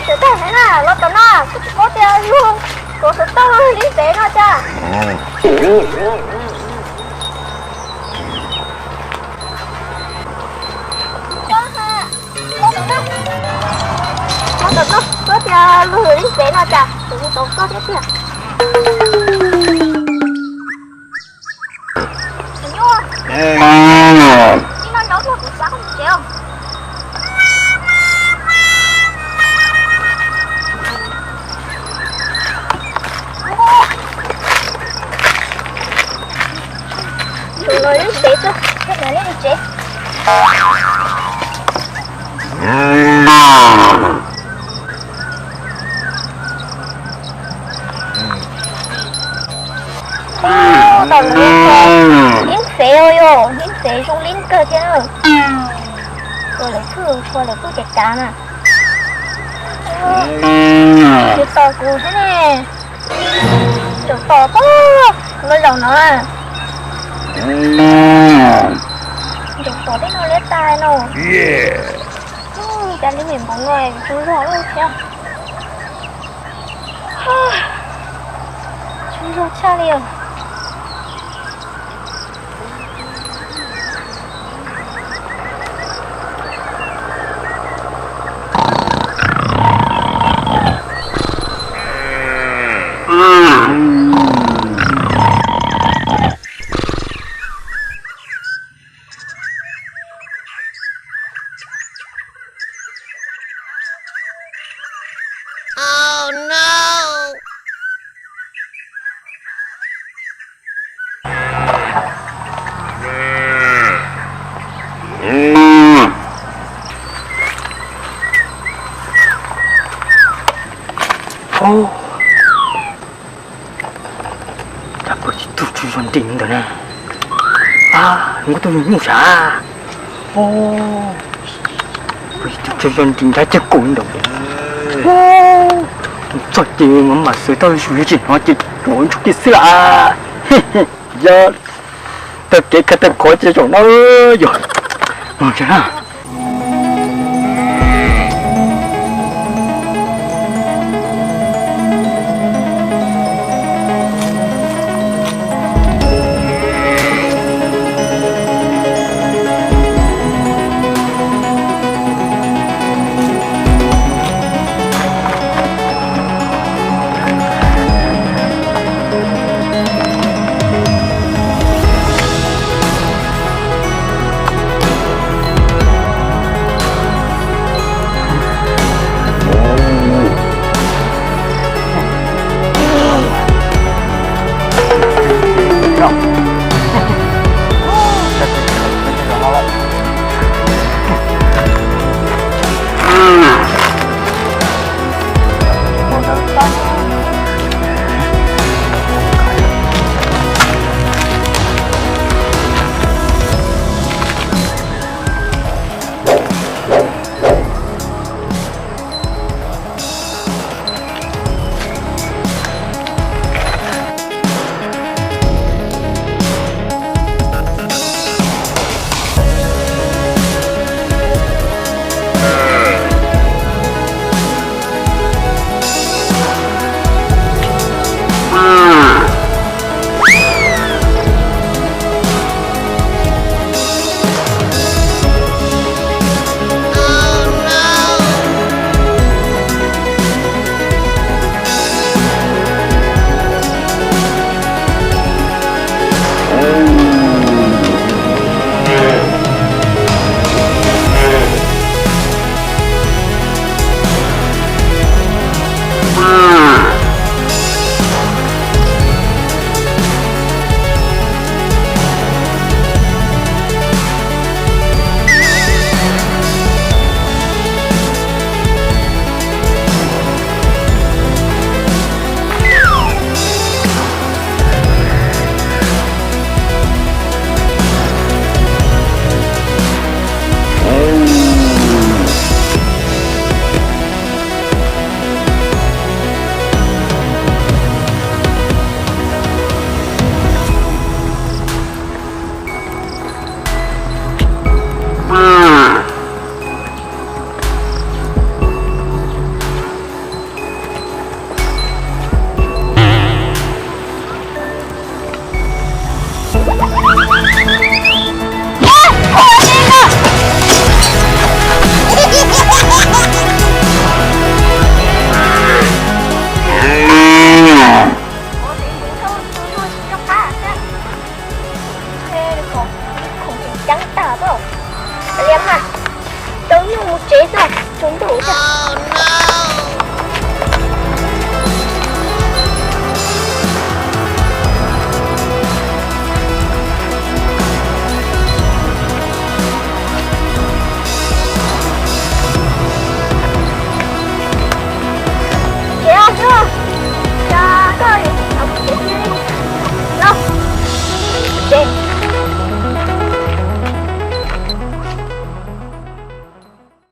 Tsis tau heev na, los tom no, kuv tsis paub tias luag tuav xov tooj li ntev no cas. Los tom no, los tom no, paub tias luag li ntev no cas, kuv tsis tau koj thiab tiag. Tus nyuj, ib no nrau tuaj kuv xav koj tsev os. Tus no ntev tuaj, thiab no ntev tsev. Tab tom los ib fev os, yog ib fev zoo li kawg thiab. Ua lawv khwj, ua lawv khwj ces kav na. Tsis tos kuv thiab ne. Tseem tos tod, los zaum no. Tseem tos tej no liab tas no. Cas li me npov no tsaug zog lawm thiab. Tsaug zog tshaj li os. Cas puas tsis tug tsaug zog nti ntawd ne? Ab, nkauj tub nyuj sav. Puas tsis tug tsaug zog nti nrab ceg kaum ntawd. Txog ces mam mam xav tau zus li tsis hnov ces ntsuag kiag xwb las. Yog tag kev khav tag khov ces zaum no yog. Sawv.